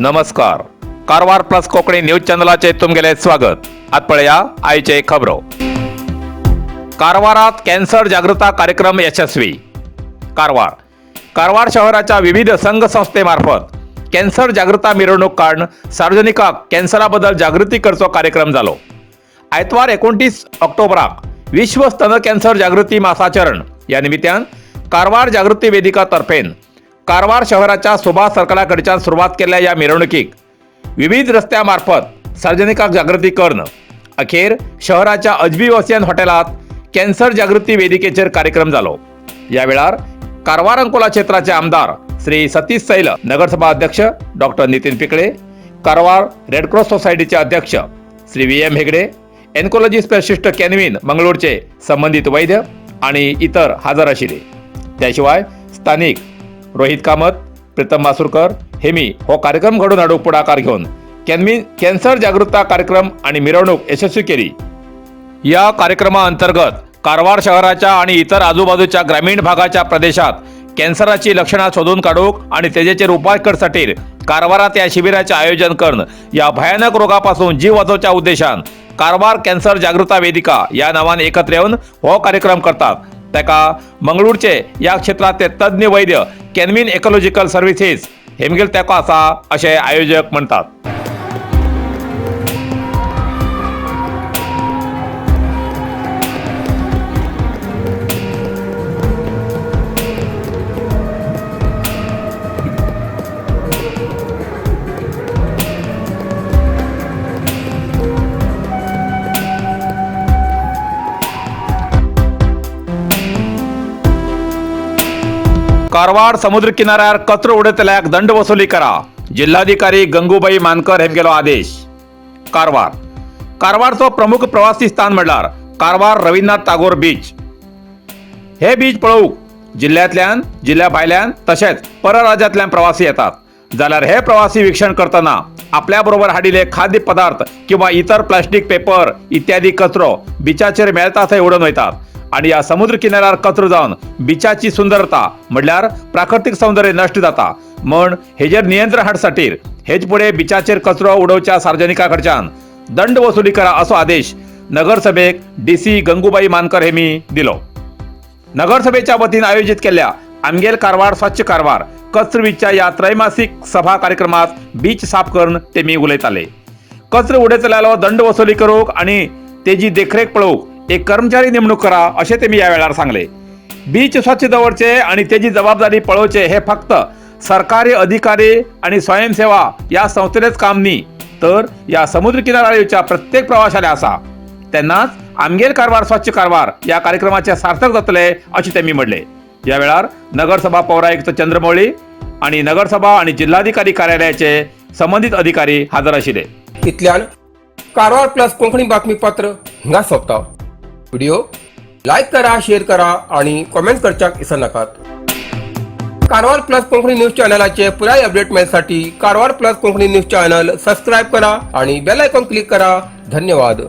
नमस्कार, Karwar plus Konkani news चॅनलाचे तुमगेले स्वागत. आत पळया आयचे खबरो. कारवारात कॅन्सर जागृता कार्यक्रम यशस्वी. कारवार. कारवार शहराच्या विविध संघ संस्थेमार्फत कॅन्सर जागृता मिरवणूक काढून सार्वजनिकाक कॅन्सरा बद्दल जागृती करचो कार्यक्रम जालो. आयतवार 29 ऑक्टोबराक विश्व स्तन कॅन्सर जागृती मासाचरण या निमित्तान कारवार जागृती वेदिका तर्फेन कारवार शहराच्या सुभाष सर्कलाकडच्यान सुरवात केल्ल्या या मिरवणुकीक विविध रस्त्यामार्फत सार्वजनिकाक जागृती करून अखेर शहराच्या अजबी वसियन हॉटेलात कॅन्सर जागृती वेदिकेचेर कार्यक्रम जालो. या वेळार कारवार अंकोला क्षेत्राचे आमदार श्री सतीश सैल, नगरसभा अध्यक्ष डॉक्टर नितीन पिकळे, कारवार रेडक्रॉस सोसायटीचे अध्यक्ष Shri V M Hegde, oncology specialist कॅनविन मंगळूरचे संबंधित वैद्य आणि इतर हजर आशिल्ले. त्याशिवाय स्थानिक रोहित कामत, प्रीतम मासुरकर हेमी हो कार्यक्रम घडोवन हाडूंक पुढाकार घेवन कॅनविन कॅन्सर जागृता कार्यक्रम आणि मिरवणूक यशस्वी केली. या कार्यक्रमा अंतर्गत कारवार शहराच्या आणि इतर आजूबाजूच्या ग्रामीण भागाच्या प्रदेशात कॅन्सराची लक्षणां सोदून काडूंक आणि तेजेचेर उपाय करसाठी कारवारात या शिबिराचे आयोजन करून या भयानक रोगापासून जीव वाचोवच्या उद्देशान कारवार कॅन्सर जागृता वेदिका या नावान एकत्र येवन हो कार्यक्रम करतात. ताका मंगळूरचे या क्षेत्रांतले तज्ञ वैद्य कॅनविन इकॉलॉजिकल सर्व्हिसेस हेमगेल तेंको आसा अशें आयोजक म्हणटात. कारवार समुद्र किनाऱ्यार कचरो उडयतल्याक दंड वसुली करा, जिल्हाधिकारी गंगूबाई मानकर हेमगेलो आदेश. कारवार. कारवारचो प्रमुख प्रवासी स्थान म्हणल्यार कारवार रवींद्रनाथ टागोर बीच. हे बीच पळोवंक जिल्ल्यांतल्यान, जिल्ल्या भायल्यान तशेंच परराज्यांतल्यान प्रवासी येतात. जाल्यार हे प्रवासी वीक्षण करतना आपल्या बरोबर हाडिल्ले खाद्य पदार्थ किंवा इतर प्लास्टीक, पेपर इत्यादी कचरो बिचाचेर मेळटा थंय उडोवन वयतात आणि या समुद्र किनाऱ्यार कचरो जावन बिचाची सुंदरता म्हणल्यार प्राकृतीक सौंदर्य नश्ट जाता. म्हण हेजेर नियंत्रण हाडसाठी हेच फुडें बिचाचेर कचरो उडोवच्या सार्वजनिका कडच्यान दंड वसुली करा असो आदेश नगरसभेक डी सी गंगूबाई मानकर हेमी दिलो. नगरसभेच्या वतीन आयोजित केल्ल्या आमगेल कारवार स्वच्छ कारवार कचरवीच्या या त्रैमासिक सभा कार्यक्रमात बीच साफ करून तेमी उलयताले. कचरो उडयतल्यालो दंड वसुली करूंक आणि तेजी देखरेख पळोवंक एक कर्मचारी नेमणूक करा अशें तेमी ह्या वेळार सांगले. बीच स्वच्छ दवरचे आणि तेजी जबाबदारी पळोवचे हे फक्त सरकारी अधिकारी आणि स्वयंसेवा या संस्थेनेच काम न्ही, तर या समुद्र किनाऱ्याच्या प्रत्येक प्रवाशाला आसा. तेन्नाच आमगेर कारवार स्वच्छ कारवार या कार्यक्रमाचे सार्थक जातले अशें तेमी म्हणले. या वेळार नगरसभा पौरायुक्त चंद्रमौळी आणि नगरसभा आणि जिल्हाधिकारी कार्यालयाचे संबंधित अधिकारी हजर आशिल्ले. इतल्यान कारवार प्लस कोंकणी बातमीपत्र हिंगा सोंपता. व्हिडिओ लायक करा, शेअर करा आणि कॉमेंट करच्याक विसरनाकात. कारवार प्लस कोंकणी न्यूज चॅनलाचे पुराय अपडेट मेळसाठी Karwar plus Konkani news channel subscribe करा आणि बेल आयकॉन क्लिक करा. धन्यवाद.